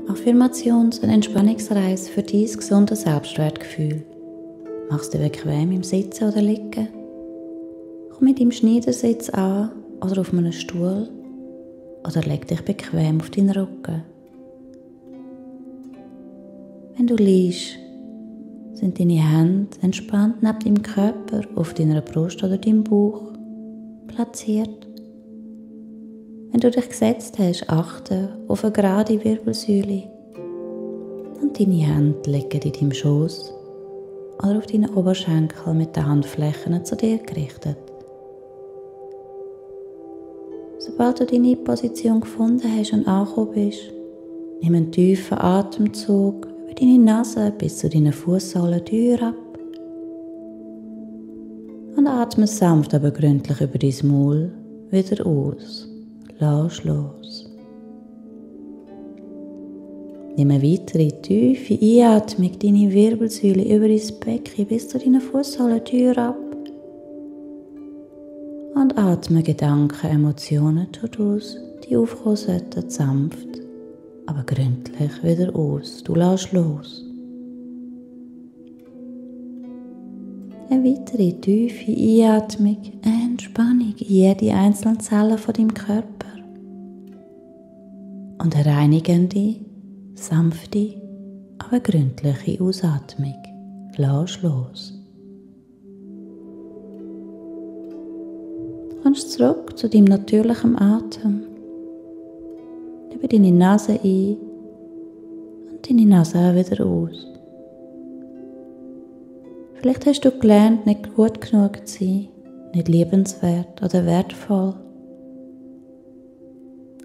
Affirmations- und Entspannungsreise für dein gesundes Selbstwertgefühl. Mach es dir bequem im Sitzen oder Liegen. Komm mit deinem Schneidersitz an oder auf einem Stuhl oder leg dich bequem auf deinen Rücken. Wenn du liegst, sind deine Hände entspannt neben deinem Körper auf deiner Brust oder deinem Bauch platziert. Wenn du dich gesetzt hast, achte auf eine gerade Wirbelsäule und deine Hände liegen in deinem Schoß oder auf deinen Oberschenkel mit den Handflächen zu dir gerichtet. Sobald du deine Position gefunden hast und angekommen bist, nimm einen tiefen Atemzug über deine Nase bis zu deinen Fußsohlen tief ab und atme sanft, aber gründlich über dein Maul wieder aus. Lass los. Nimm eine weitere tiefe Einatmung, deine Wirbelsäule über dein Becken bis zu deinen Fußsohlen tief ab und atme Gedanken, Emotionen aus, die aufkommen sollten, sanft, aber gründlich wieder aus. Du lässt los. Eine weitere tiefe Einatmung, Entspannung in jede einzelne Zelle von deinem Körper. Und eine reinigende, sanfte, aber gründliche Ausatmung. Lass los. Du kommst zurück zu deinem natürlichen Atem. Über deine Nase ein und deine Nase auch wieder aus. Vielleicht hast du gelernt, nicht gut genug zu sein, nicht liebenswert oder wertvoll.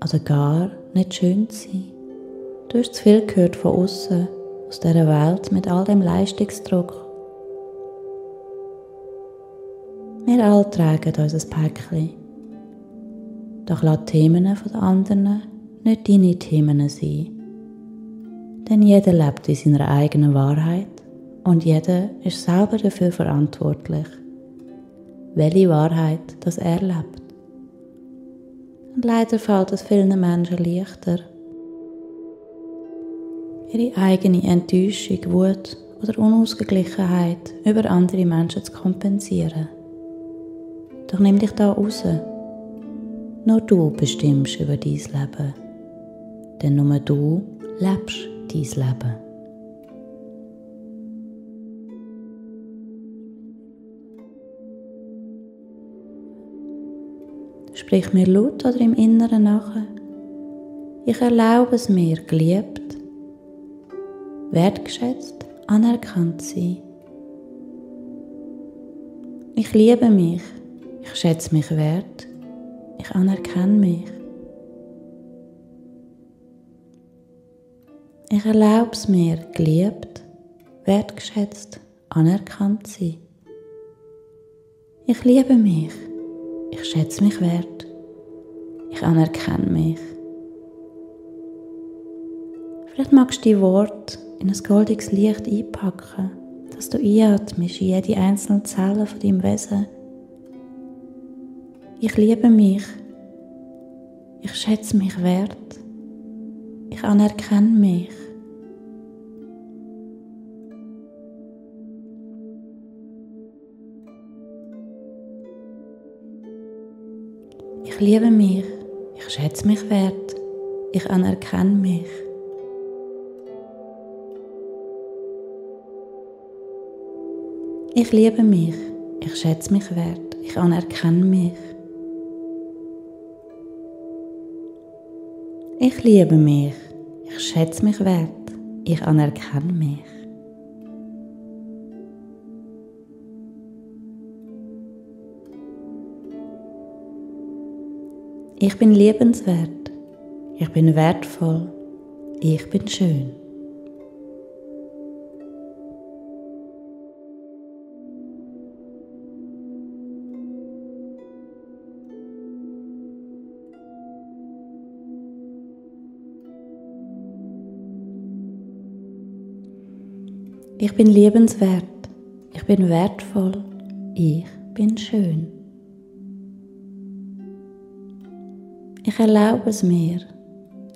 Oder gar nicht schön zu sein. Du hast zu viel gehört von außen, aus dieser Welt mit all dem Leistungsdruck. Wir alle tragen unser Päckchen. Doch lass die Themen von den anderen nicht deine Themen sein. Denn jeder lebt in seiner eigenen Wahrheit und jeder ist selber dafür verantwortlich, welche Wahrheit das er lebt. Und leider fällt es vielen Menschen leichter, ihre eigene Enttäuschung, Wut oder Unausgeglichenheit über andere Menschen zu kompensieren. Doch nimm dich da raus. Nur du bestimmst über dein Leben. Denn nur du lebst dein Leben. Sprich mir laut oder im Inneren nach. Ich erlaube es mir, geliebt, wertgeschätzt, anerkannt zu sein. Ich liebe mich, ich schätze mich wert, ich anerkenne mich. Ich erlaube es mir, geliebt, wertgeschätzt, anerkannt zu sein. Ich liebe mich, ich schätze mich wert, ich anerkenne mich. Vielleicht magst du die Worte in ein goldiges Licht einpacken, dass du einatmest in jede einzelne Zelle von deinem Wesen. Ich liebe mich, ich schätze mich wert, ich anerkenne mich. Ich liebe mich, ich schätze mich wert, ich anerkenne mich. Ich liebe mich, ich schätze mich wert, ich anerkenne mich. Ich liebe mich, ich schätze mich wert, ich anerkenne mich. Ich bin liebenswert, ich bin wertvoll, ich bin schön. Ich bin liebenswert, ich bin wertvoll, ich bin schön. Ich erlaube es mir,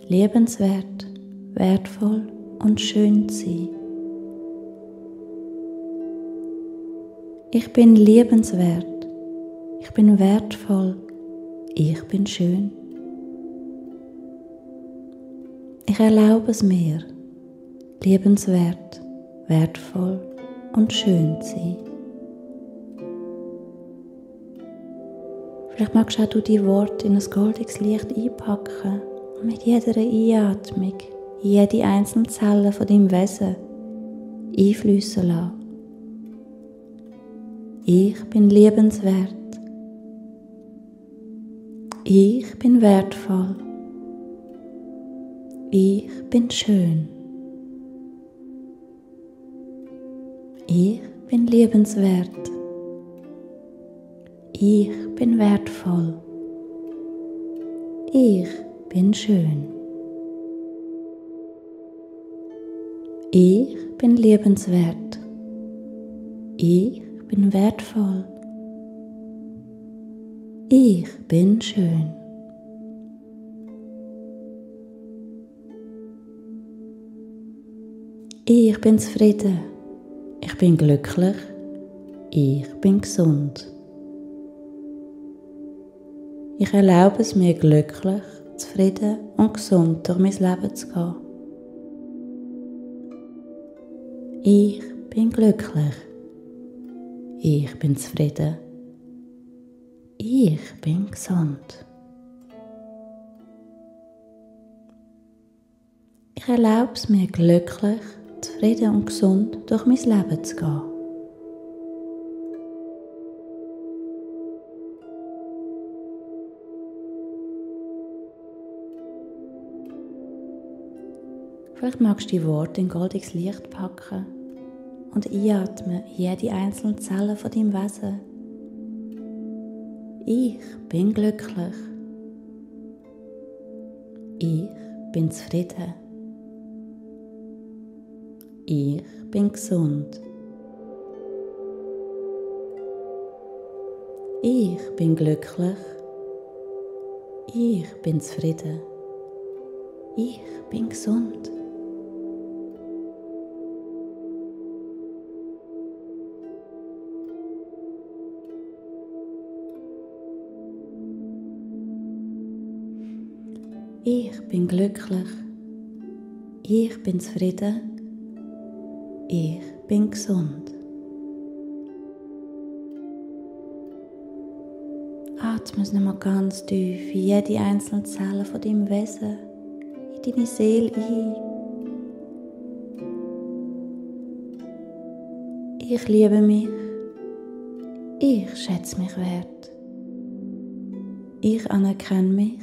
liebenswert, wertvoll und schön zu sein. Ich bin liebenswert, ich bin wertvoll, ich bin schön. Ich erlaube es mir, liebenswert, wertvoll und schön zu sein. Vielleicht magst auch du die Worte in ein goldiges Licht einpacken und mit jeder Einatmung in jede einzelne Zelle von deinem Wesen einfließen lassen. Ich bin liebenswert. Ich bin wertvoll. Ich bin schön. Ich bin liebenswert. Ich bin wertvoll. Ich bin schön. Ich bin liebenswert. Ich bin wertvoll. Ich bin schön. Ich bin zufrieden. Ich bin glücklich. Ich bin gesund. Ich erlaube es mir, glücklich, zufrieden und gesund durch mein Leben zu gehen. Ich bin glücklich. Ich bin zufrieden. Ich bin gesund. Ich erlaube es mir, glücklich, zufrieden und gesund durch mein Leben zu gehen. Vielleicht magst du die Worte in goldiges Licht packen und einatmen in jede einzelne Zelle von deinem Wesen. Ich bin glücklich. Ich bin zufrieden. Ich bin gesund. Ich bin glücklich. Ich bin zufrieden. Ich bin gesund. Ich bin glücklich. Ich bin zufrieden. Ich bin gesund. Atme es nochmal ganz tief in jede einzelne Zelle von deinem Wesen, in deine Seele ein. Ich liebe mich. Ich schätze mich wert. Ich anerkenne mich.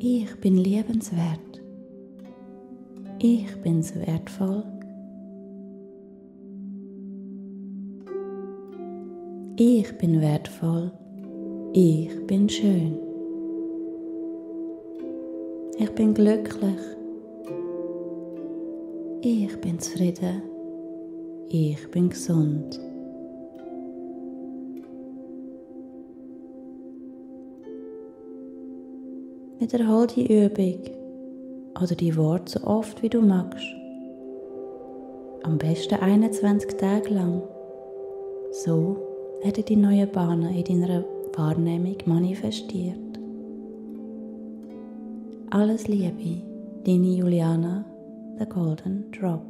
Ich bin liebenswert. Ich bin so wertvoll. Ich bin wertvoll. Ich bin schön. Ich bin glücklich. Ich bin zufrieden. Ich bin gesund. Wiederhol die Übung oder die Worte so oft wie du magst. Am besten 21 Tage lang. So werden die neuen Bahnen in deiner Wahrnehmung manifestiert. Alles Liebe, deine Juliana, The Golden Drop.